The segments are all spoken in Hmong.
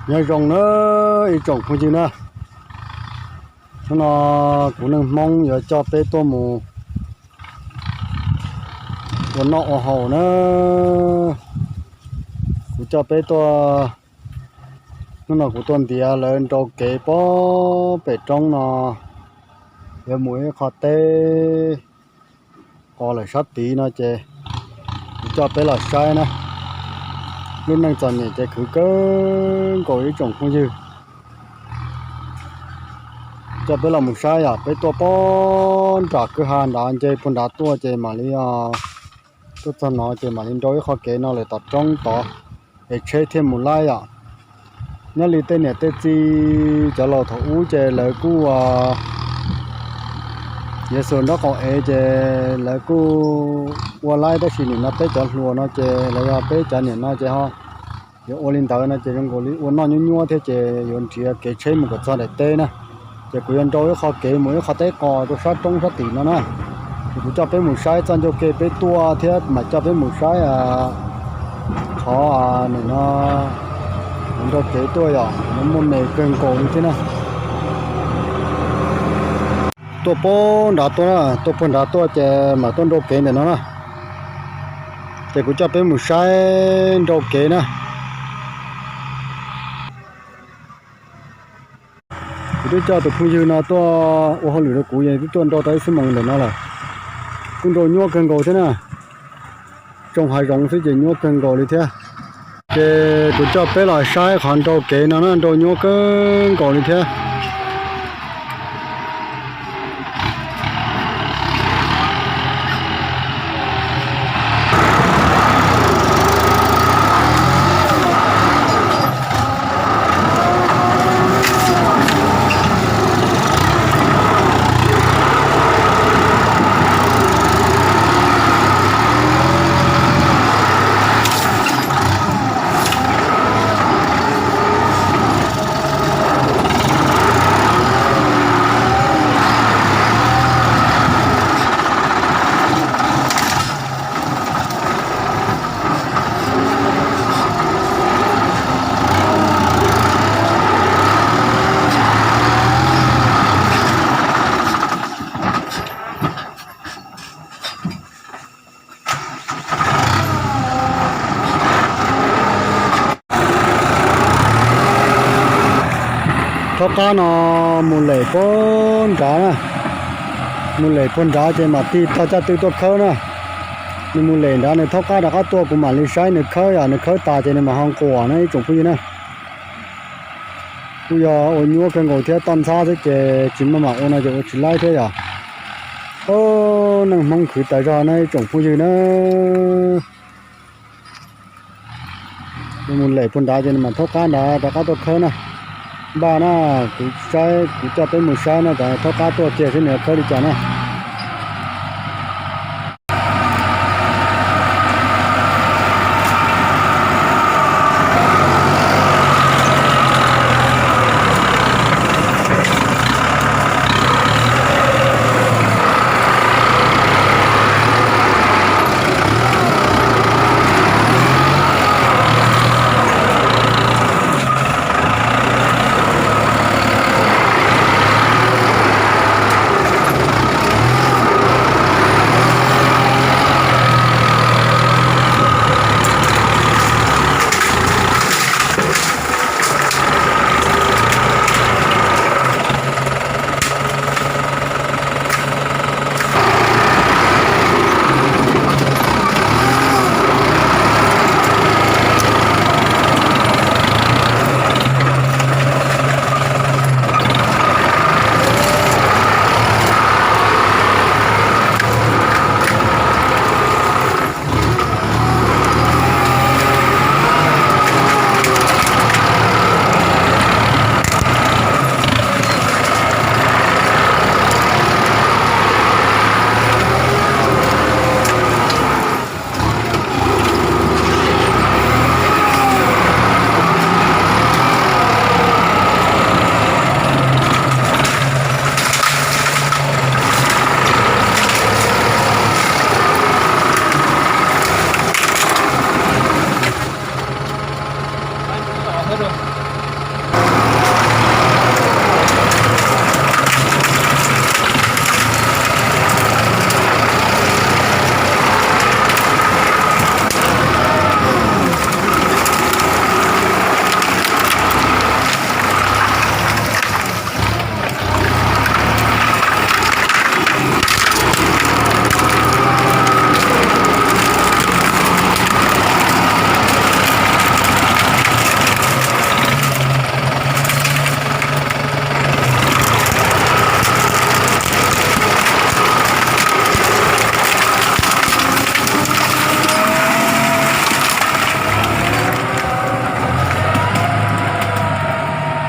Nyob zoo na ib tsoom phooj ywg na, hnub no kuv Neej Hmoob yuav coj peb tuaj mus ua noj ua haus na. Kuv coj peb tuaj, hnub no kuv tuaj ntiav lawv nrau kev pob pem roob no, yuav mus ib qho teb qos lawm sab tid no ces kuv coj peb los saib na. Lub neej txom nyem ces khwv kawg nkaus ib tsoom phooj ywg. Coj peb los mus saib yom, peb tuaj pob nram kwj ha nrad, nce puag nrad tuaj ces mam li, tuaj txog no ces mam li nrau ib qho kev no lawm tom roob tod, es tsheb thiaj mus laib yom. Nyob li tej niam tej txiv cov laus thaum ub ces lawv kuj, yuav xus nraub qaum ev ces lawv kuj ua laib, tab sis nim no peb cov hluas no ces los yog peb cov niam no ces ho yuav ua li ntawd no ces zoo nkaus li ua noj nyuab nyuab thiab ces yuav nrhiav kev tsheb mus kom txog daim teb na. Ces kuv yuav nrau ib qho kev mus ib qho teb qos rau sab roob sab tim no na. Ces kuv coj peb mus saib txoj ncauj ke peb tuaj thiab mam coj peb mus saib qhov nim no kuv nrau kev tuaj yom, no muaj me kawg nkaus li thiab na. Tuaj puag nrad tuaj na, tuaj puag nrad tuaj ces mam tuaj nrau kev ntawm no na. Ces kuv coj peb mus saib nrau kev na. Kuv twb coj tus phooj ywg no tuaj ua hauj lwm rau kuv, twb tuaj nrau tau ib xuab moos ntawm no lawm. Kuj nrau nyuab kawg nkaus thiab na. Tsoo hav zoov xwb ces nyuab kawg nkaus li thiab. Ces kuv coj peb los saib qhov nrau kev no na, nrau nyuab kawg nkaus li thiab. Thaub qab no mus lem puag nrad na, mus lem puag nrad ces mam tig tog caj tw tuaj khawb na. Nws mus lem nrad, nws thaub qab rov qab tuaj, kuv mam li saib nws khawb, yog nws khawb tas ces nws mam ho nquam na ib tsoom phooj ywg na. Kuj yog ua nyuab kawg nkaus thiab, toj ntxhab xwb ces tsis maj mam ua no ces ua tsis laib thiab yom. Neej Hmoob khwv tas zog na ib tsoom phooj ywg na. Mus lem puag nrad ces nws mam thaub qab nrad rov qab tuaj khawb na. Npaj na, kuv saib, kuv coj peb mus saib na, thaub qab tuaj kiag seb nws khawb li cas na.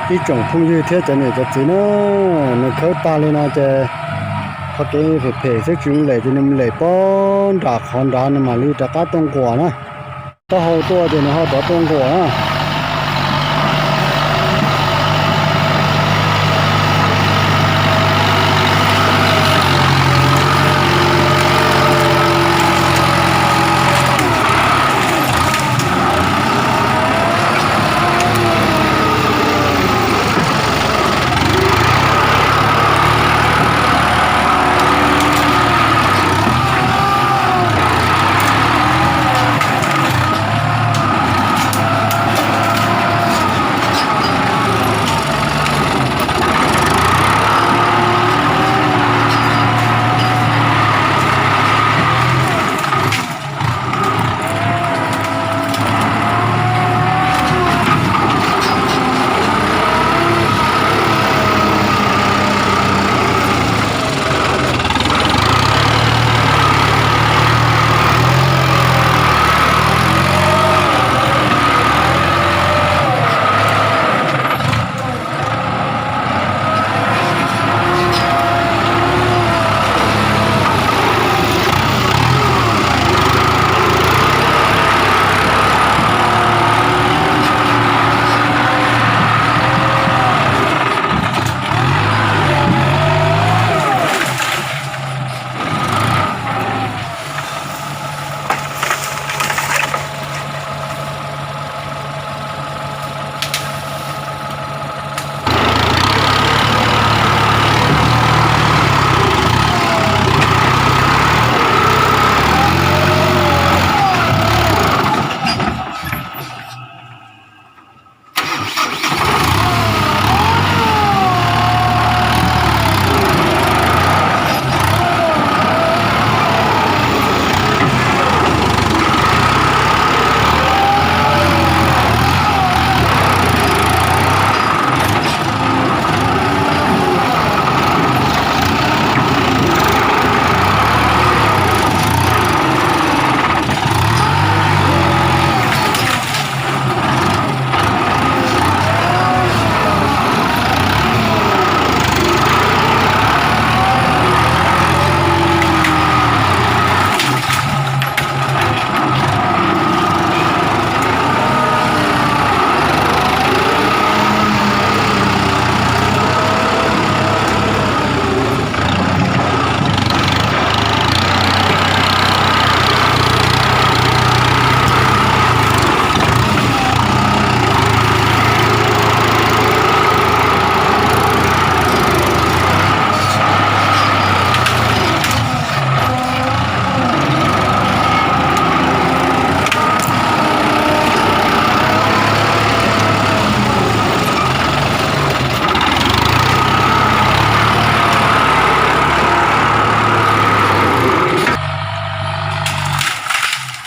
Ib tsoom phooj ywg thiab cov niam cov txiv na, nws khawb tag li no ces qhov kev phem phem xwb tsis lem ces nws lem pob nram qhov nrad nws mam li rov qab tuaj nquas na. Taub hau tuaj ces nws ho rov tuaj nquas na.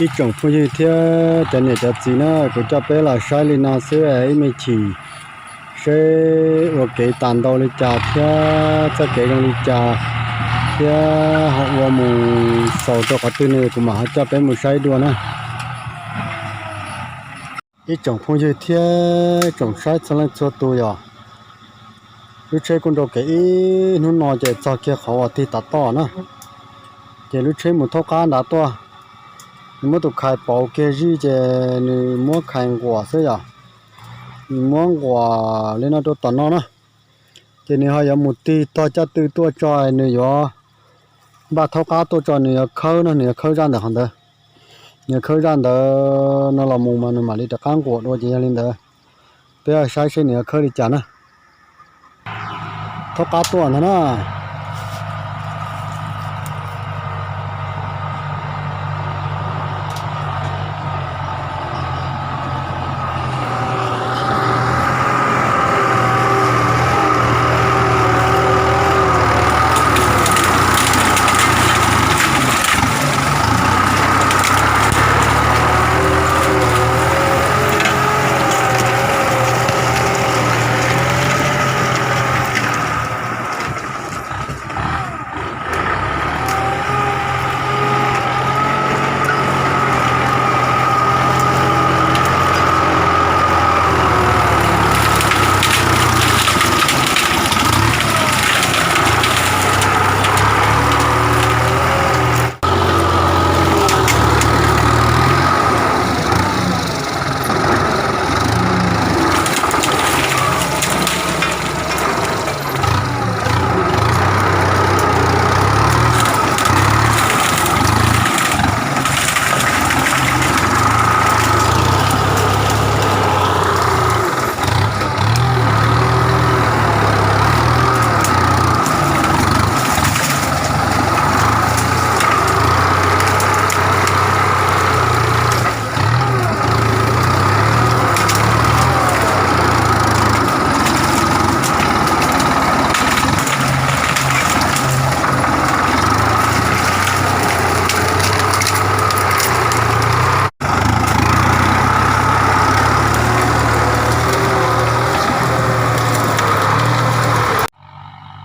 Ib tsoom phooj ywg thiab cov niam cov txiv na, kuv coj peb los saib li no xwb ib me chim, seb ua kev tas ntau li cas thiab txoj kev zoo li cas, thiab ho ua mus xaus rau qhov twg no kuv mam ho coj peb mus saib dua na. Ib tsoom phooj ywg thiab tsoom saib txhua leej txhua tus yom, lub tsheb kuj nrau kev ib hnub no ces txog kiag qhov uas tig tom toj na. Ces lub tsheb mus thaub qab nrad tuaj, nws muab tus khais pauv kiag zij ces nws muab khais nquas xwb yom. Nws muab nquas li no rau tom no na. Ces nws ho yuav mus tig tog caj tw tuaj tso, nws yuav npaj thaub qab tuaj tso, nws yuav khawb no, nws yuav khawb zaj ntawm qhov ntawd. Nws yuav khawb zaj ntawd no los mus mas nws mam li rov qab nquas dua ces yog li ntawd. Peb saib seb nws yuav khawb li cas na. Thaub qab tuaj ntag na.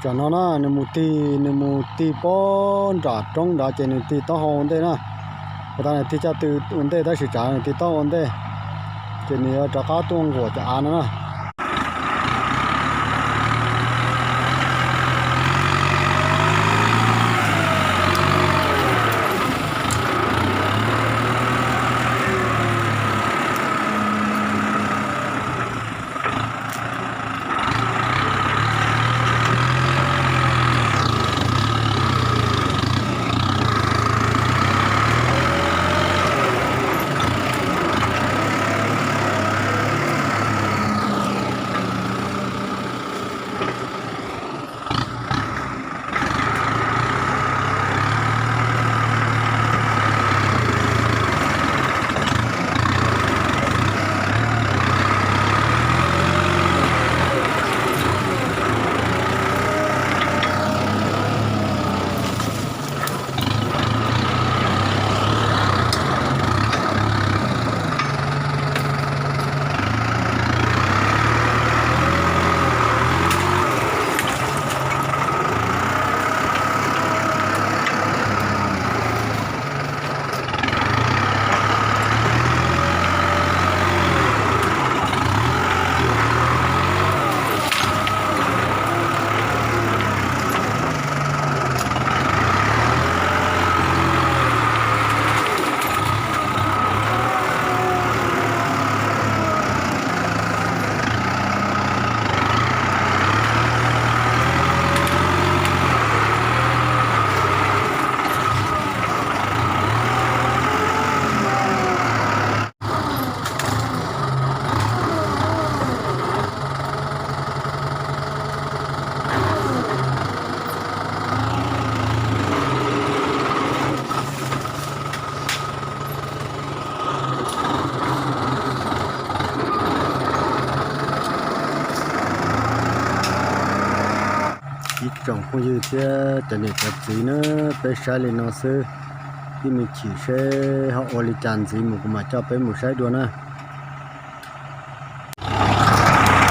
Tam no na nws mus tig, nws mus tig pob nram roob nrad ces nws tig taub hau ua ntej na. Puas tas nws tig caj tw ua ntej tab sis tsam nws tig taub hau ua ntej ces nws yuav rov qab tuaj nquam cov av no na. Ib tsoom phooj ywg thiab cov niam cov txiv na, peb saib li no xwb, ib me chim seb ho ua li cas ntxiv mus kuv mam coj peb mus saib dua na.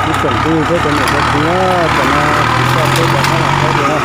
Ib tsoom phooj ywg thiab cov niam cov txiv na, tam no kuv coj peb rov qab los saib dua na.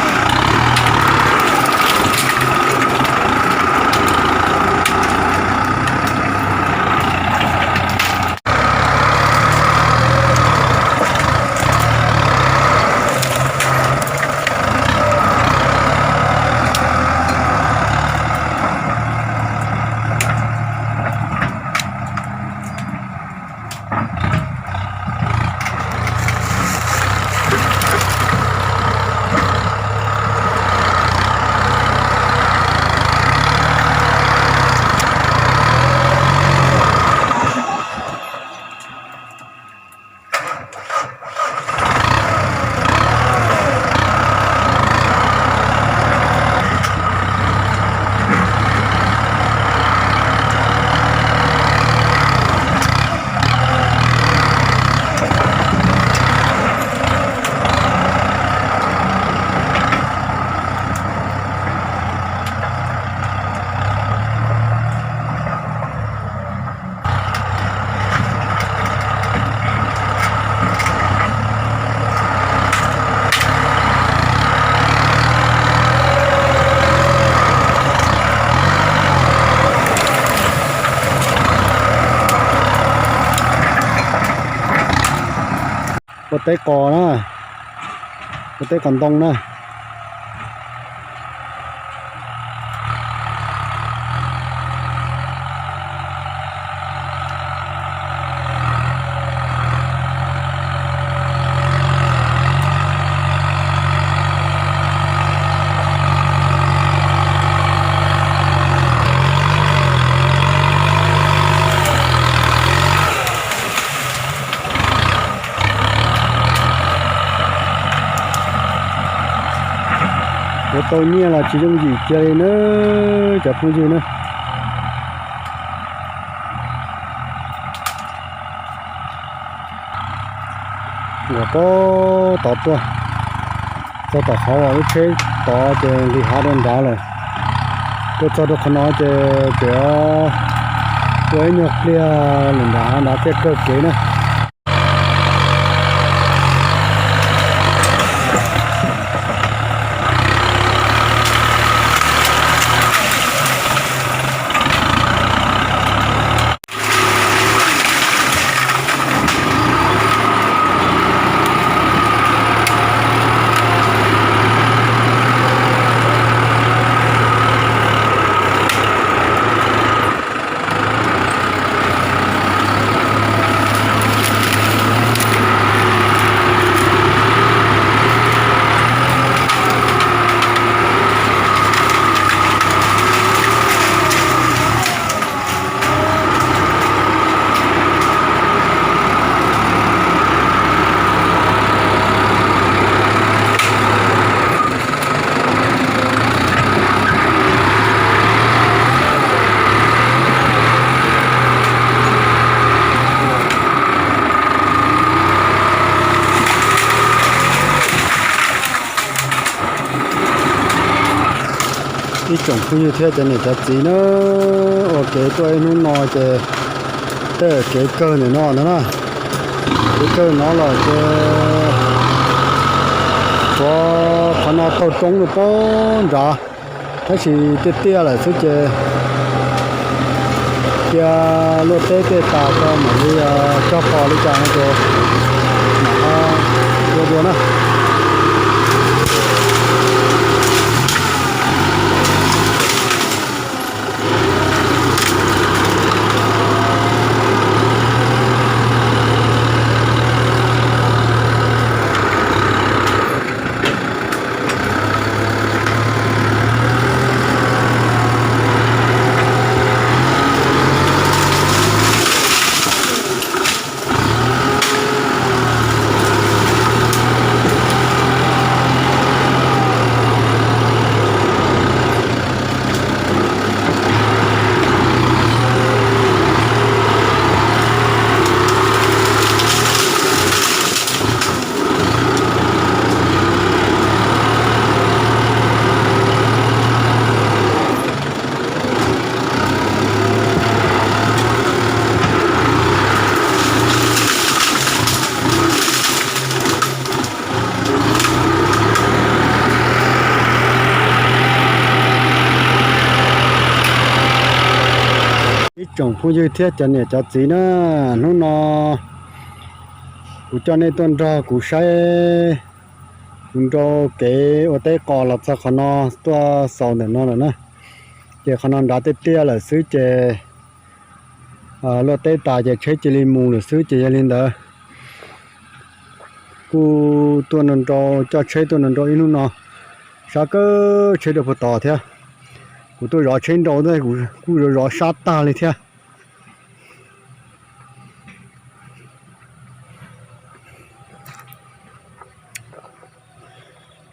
Ua teb qos na, ua teb qos ntoo na. Ua tau nyiaj los tsis yooj yim kiag li na cov phooj ywg na. Nkaum pob tod tuaj, txog tom qhov uas lub tsheb tod ces nqis hav rau nrad lawm. Tuaj txog rau qhov no ces tseem ua ib nyuag pliag lawm nrad, nrad thiaj kawg kev na. Tsoom phooj ywg thiab cov niam cov txiv na, ua kev tuaj ib hnub no ces tej kev kawg ntawm no ntag na. Kev kawg no los ces tshuav qhov no taug roob rau pem nrad, tab sis tiaj tiaj lawm xwb ces cia luaj teb tej tas tso mam li cog qos li cas no ces mam ua dua na. Ib tsoom phooj ywg thiab cov niam cov txiv na, hnub no kuv coj nej tuaj nrog kuv saib kuv nrau kev ua teb qos los txog qhov no tuaj xaus ntawm no lawm na. Ces qhov no nrad tiaj tiaj lawm xwb ces luaj teb tas ces tsheb cia li mus lawm xwb ces yog li ntawd kuj tuaj nrau nrau, coj tsheb tuaj nrau nrau ib hnub no, sab kawg tsheb rau puag tod thiab. Kuv tuaj zov tsheb nrau ntag kuv kuj zov zov sab tag li thiab.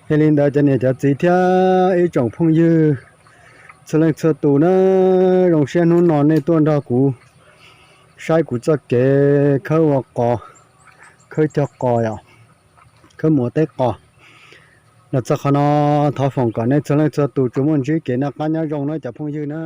Yog li ntawd cov niam cov txiv thiab ib tsoom phooj ywg txhua leej txhua tus na, zoo siab hnub no nej tuaj nrog kuv saib kuv txoj kev khawb ua qos, khawb cog qos, khawb mus ua teb qos los txog qhov no. Thov foom kom nej txhua leej txhua tus tsuas muaj ntsib kev noj qab nyob zoo na cov phooj ywg na.